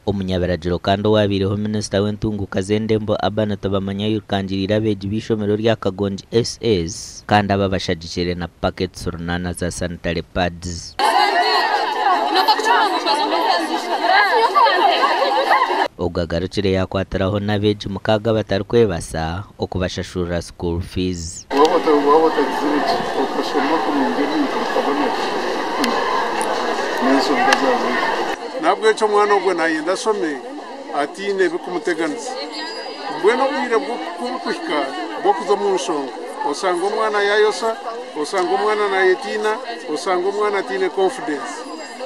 Omunyabiragiro kandi owabaireho minisita w'entunguuka z'endembo Aban Tibamanya airukangiriire abeegi b'eishomero rya Kagongi SS kandi aba abashagikire na paketi runaana za sanitary pads. Ogu agarukire yaakwatiraho n'abeegi mukaaga abatarikwebasa okubashashurira school fees. Waaba otagizire gye, okashoma kurungi ebintu bikabonera n'enshonga zaawe ezo. N'ahabw'ekyo omwana ogwo naayenda ashome ataine bikumuteganisa. Mbwenu obwire ku burikuhika bw'okuza omu nshonga, oshanga omwana yaayosha, oshanga omwana naayetiina, oshanga omwana ataine confidence.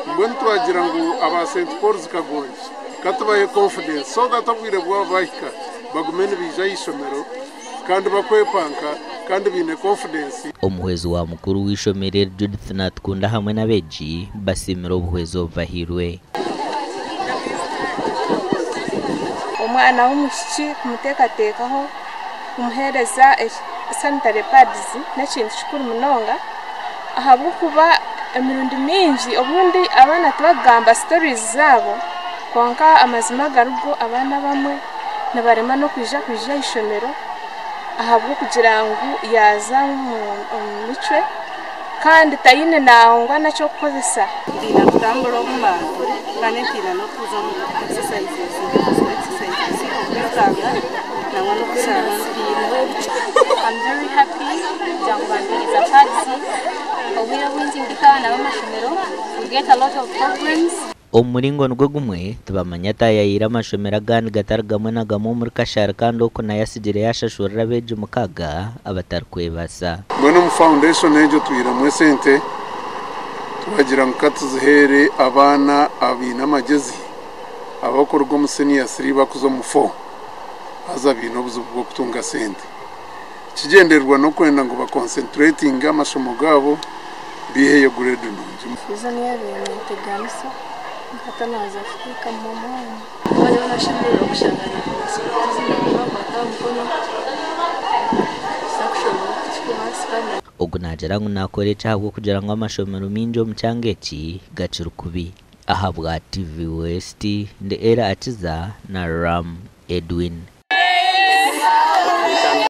Mbwenu twagira ngu aba St Paul's Kagongi ka tubahe confidence so that obwire bwabo bwahika bagume nibaija aha ishomero kandi bakwepanka kandi baine confidence. Omuhwezi wa mukuru w'eishomero eri Judith Natukunda hamwe n'abeegi basiimire obuhwezi obubahairwe. Omwana w'omwishiki kumuteekateekaho kumuheereza sanitary pads n'ekintu kikuru munonga ahabw'okuba emirundi mingi obundi abaana tibakugamba stories zaabo kwonka amazima agarigo abaana abamwe nibarema n'okwija kwija aha ishomero ahabw'okugira ngu yaaza omu micwe kandi taine nangwa n'eky'okukozesa. Ntiina kutambura omu bantu kandi ntiina n'okuza omu exercises, exercises, okwekanga nangwa n'okuzaana omupiira. I'm very happy kugira ngu bampereza pads. Obwire obwingi ndi nk'abaana b'amashomero we get a lot of problems. Omu muringo nigwo gumwe, Tibamanya ataayayiire amashomero agandi gatari gamwe na gamwe omuri Kashari kandi oku nayo atsigire yaashashurira abeegi mukaaga abatarikwebaasa. Mbwenu omu foundation egyo twihiremu esente twagira ngu ka tuziheere abaana abaine amagyezi abarikuruga omu senior three bakuza omu four haza baine obuzibu bw'okutunga sente. Ekigyendererwa n'okwenda ngu baconcentratinge amashomo gaabo biiheyo grade nungi. Sizoni yabaire neteganisa hati naaza kuteeka mama wangye. Nyowe nashemererwa kushanga nabakwata aha mukono kushoma tikikubaasika. Ogu naagira ngu naakora eki ahabw'okugira ngu amashomero maingi omu kyanga eki gakiri kubi. Ahabwa TV West, ndi Ellah Akiza na Ram Edwin.